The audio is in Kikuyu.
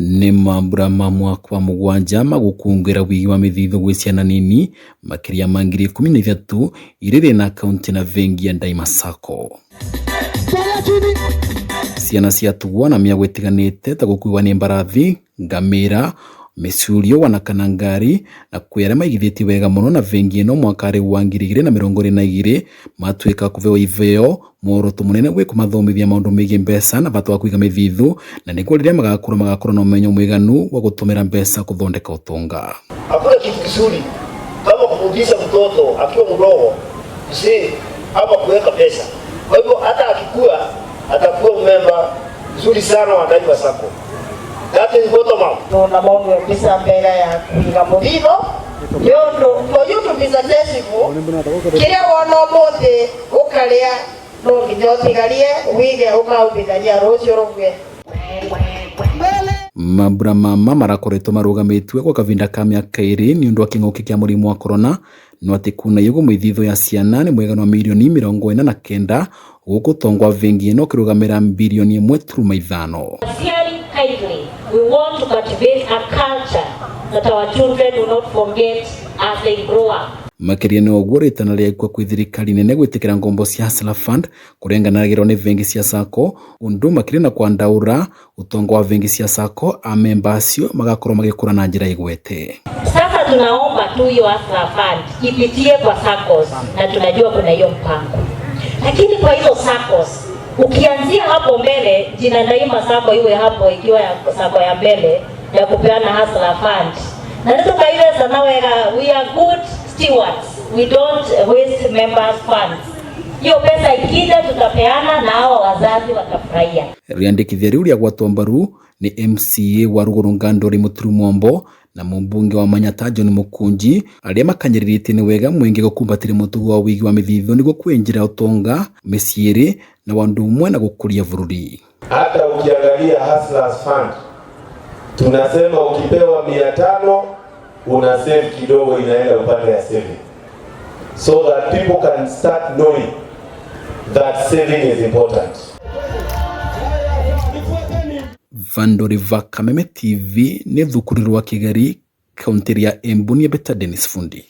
Nĩ mambura ma mwaka wa mũgwanja ma gũkũngũĩra wĩigi wa mĩthithũ gwĩ ciana nini makĩria ma 13,000 iria irĩ na akaunti na bengi ya Daima Sacco. Ciana ciatugwo na mĩago ĩtiganĩte ta gũkuiwa nĩ mbarathi, ngamĩra, mĩcurio ona kana ngari, na kwĩ arĩa maigithĩtie wega mũno na bengi ĩno mwaka rĩu wa 2022 matuĩka kũheo iheo. Muoroto mũnene wĩ kũmathomithia maũndũ megiĩ mbeca na bata wa kũiga mĩthithũ, na nĩguo rĩrĩa magakũra magakorwo na ũmenyo mũiganu wa gũtũmĩra mbeca gũthondeka ũtonga. Hakuna kitu kizuri kama kufundisha mtoto akiwa mdogo kusave ama kuweka pesa. Kwa hivyo hata akikua atakuwa memba mzuri sana wa Daima Sacco. That is bottom up. Na maũndũ mbica mbere ya kũiga mũthithũ nĩ ũndũ for you to be successful, kĩrĩa wona ũmũthĩ ũkarĩa no nginya ũtigarie wige ũkaũthithania rũciũ rũgwe. Mambura mama marakoretwo marũgamĩtue gwa kavinda ka mĩaka 2 nĩ ũndũ wa kĩng'ũki kĩa mũrimũ wa corona, no atĩ kuna yugo mĩthithũ ya ciana nĩ mũigana wa mirioni 49, gũkũ ũtonga wa bengi ĩno ũkĩrũgamĩra mbirioni 1.5. Aciari, kindly, we want to cultivate a culture that our children will not forget as they grow up. Makĩria nĩ ũguo, rĩtana rĩaikua kwĩ thirikari nene gwĩtĩkĩra ngombo cia Hustler Fund kũrenganagĩrwo nĩ bengi cia Sacco, ũndũ makĩria na kwandaũra ũtonga wa bengi cia Sacco, amemba acio magakorwo magĩkũra na njĩra igwete. Sasa tunaomba tu hiyo Hustler Fund ipitie kwa SACCOS na tunajua kuna hiyo mpango, lakini kwa hizo SACCOS ukianzia hapo mbele, jina Daima Sacco iwe hapo ikiwa ya SACCO ya mbele ya kupeana Hustler Fund, na tukaile sana wega, we are good stewards, we don't waste members funds. Hiyo pesa ikija tutapeana na hao wazazi watafurahia. Rĩandĩkithia rĩu rĩa gwatwo mbaru nĩ MCA wa Rũgũrũ Ngandori Mũturu Mwombo na mũmbunge wa Manyata John Mũkunji, arĩa makanyĩrĩrĩtie nĩ wega mũingĩ gũkumbatĩra mũtugo wa wĩigi wa mĩthithũ nĩguo kwĩnjĩra ũtonga mĩciĩ ĩrĩ na wandu ũmwe na gũkũria bũrũri. Hata ukiangalia Hustlers Fund tunasema ukipewa 500 una save kidogo, inaenda upande ya saving, so that people can start knowing that saving is important. Vandori va Kameme TV nĩ thukuru rwa Kigari, kaunti ya Embu, nĩ Beta Dennis Fundi.